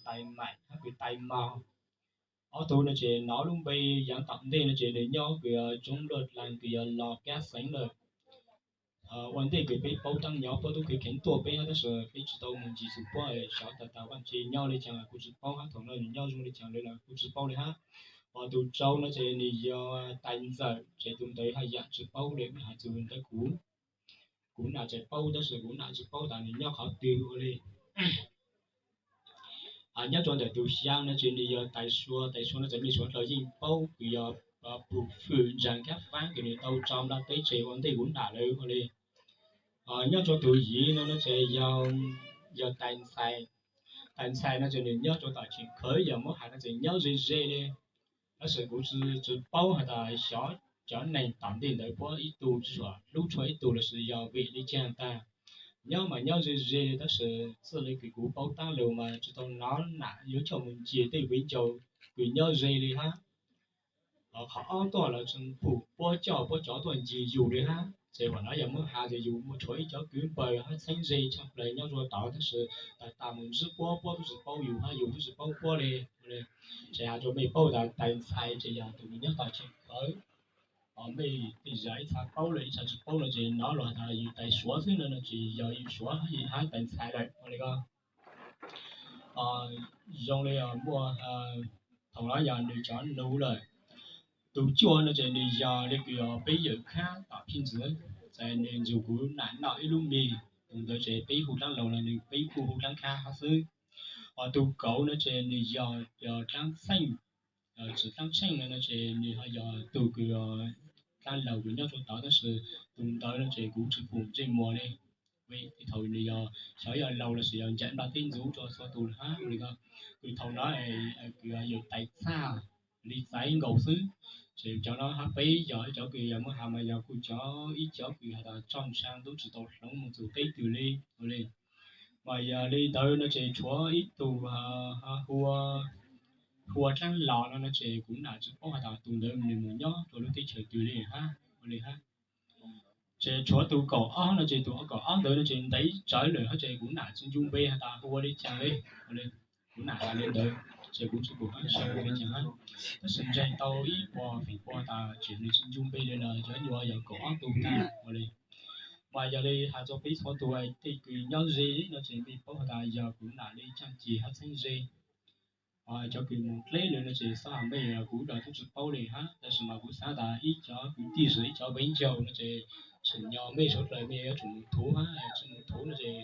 Tais Maim hab kws Tais Mos. Ob tug no ces nov lub npe yav tom ntej no ces nws nyob kws yog tsoob luaj dlan kws yog Los Kab xeev lawm. Ua ntej kws peb paub taab nyob puab tub kheev kheev tuaj peb hab tab sis peb tsis tau mus ncig xyuas puab xyov tas tas vaj tse nyob le caag kuj tsis paub hab thaum no nws nyob zoo le caag le los kuj tsis paub le hab. Ua tus tsau no ces nws yog Tais Ntxawm ces tus ntawd haj yam tsis paub le, hais txug ntawd kuv, kuv nam tseem paub tab sis kuv nam tsis paub tas nws nyob qhov twg ua le. Nyob rua ntawm tus xyaa no ces nws yog Tais Sua, Tais Sua no txawm mej suav dlawg yeej paub kws yog pum fwm ntsaag kab faab kws nws tau tso nplaj teb tseg ua ntej kuv nam lawm ua le. Nyob rua tus yiv no no ces yog Tais Ntxhais. Tais Ntxhais no ces nws nyob rua tom Tsheem Khawv, yog muab has no ces nyob ze ze le. Tab sis kuv tsis paub has tas xyov cov neeg tom ntej ntawd puab ib tug tsuam hlub tshua ib tug los sis yog vim le caag tag. Nyob mas nyob ze ze tab sis txij le kws kuv paub taab lug mas tsis tau nov nam yuav coj mus ncig tej viv ncaus kws nyob ze le hab. Qhov ob tuaj los tsis pum puab coj puab cov tuaj ncig yus le hab. Ces huam no yog muab has ces yus muaj tshuav ib cov kwv npawg hab txheeb ze tshaaj plawg nyob rua tod tab sis tas tas mus ntsib puab, puab tub tsis paub yus hab yus tub tsis paub puab le. Ces has rua mej paub tas Tais Ntxhais ces yog tus nyob tom Tsheem Khawv. Mej tej zag ib txha paub le ib txha tsis paub no ces nov lug has tas yus Tais Suav xwb no no ces yog yus Suav hab Tais Ntxhais lawm ua le ko. Zoo le muaj, thaum no yog nws cov nus lawm. Tus cuaj no ces nws yog le kws peb yawm khab tom phij ntxwv, ces nws nrug kuv nam noj ib lub mis, tus ntawd ces peb hu dlaab laug los nws peb kuj hu dlaab khab hab xwb. Tus kaum no ces nws yog dlaab txheej, tsis dlaab tsheej no no ces nws ho yog tug kws dlaab laug kws nyob rua tod tab sis tus ntawd no ces kuv tsis pum ntsej muag le. Thaum nws yog xyov yog laug los sis yog ncaim nplaj teb ntxuv rua txhua tus hab ua le ko. Kws thaum no kws yawm Tais Txhaj li txais nkaus xwb. Ces cov no hab peb yog ib cov kws yog muab has mas yog kuj cov ib cov kws has tas tsaug ntshaav tub tsis tau hloov mus txug peb twg le ua le. Mas yog li ntawd no ces tshuav ib tug hu ua Dlaab Los no no ces kuv nam tsis paub has tas tus ntawd nws mus nyob rua lub teb chaws twg le hab ua le hab. Ces tshuav tus kaum ob no ces tus kaum ob ntawd no ces ntev tsawv lawm hab ces kuv nam tsis ncu npe has tas hu ua le caag le. Kuv nam has le ntawd ces kuv tsis pum hab sau le caag hab. Tab sis ntseeg tau ib puas feem pua tas tseem nws tsis ncu npe le los cov nyuas yog kaum ob tug tag ua le. Mas yog li has rua peb txhua tus tej kws nyob ze no ces mej paub has tas yog kuv nam le caag ceg hab txheeb ze. Cov kws mus dleb lawm no ces xav has mej kuv dlaag tub tsis paub le hab, tab sis mas kuv xav tas ib cov kwv tij los ib cov viv ncaus no ces tseem nyob mej suav dlawg mej yuav tsum mus thuv hab, tsis mus thuv no ces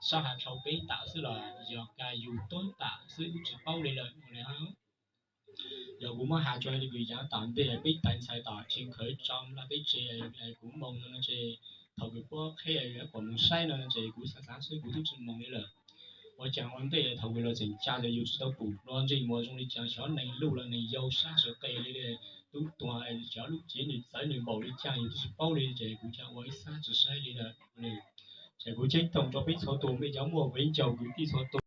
sab has dhau peb tam xwb los yog kag yug tuab tam xwb tub tsis paub le lawm ua le hab. Yog kuv muab has rua le kws yaav tom ntej peb Tais Ntxhais tom Tsheej Khawv tso nplaj teb tseg, kuv moog no no ces thaum kws puab qheb kuas moog saib no no ces kuv xav xav xwb kuv tub tsis moog le lawm. Ua caag ua ntej thaum kws los tseem ca yus tsis tau pum dlua ntsej muag zoo li caag, xyov neeg luj los neeg yau sab sawv qes li, tub tuag xyov lub cev nws txawv nws npaum li caag yus tub tsis paub li ces kuv ca ua ib sab tsis saib li lawm. Ces kuv ceeb toom rua peb txhua tus mej cov muaj viv ncaus kwv tij txhua tus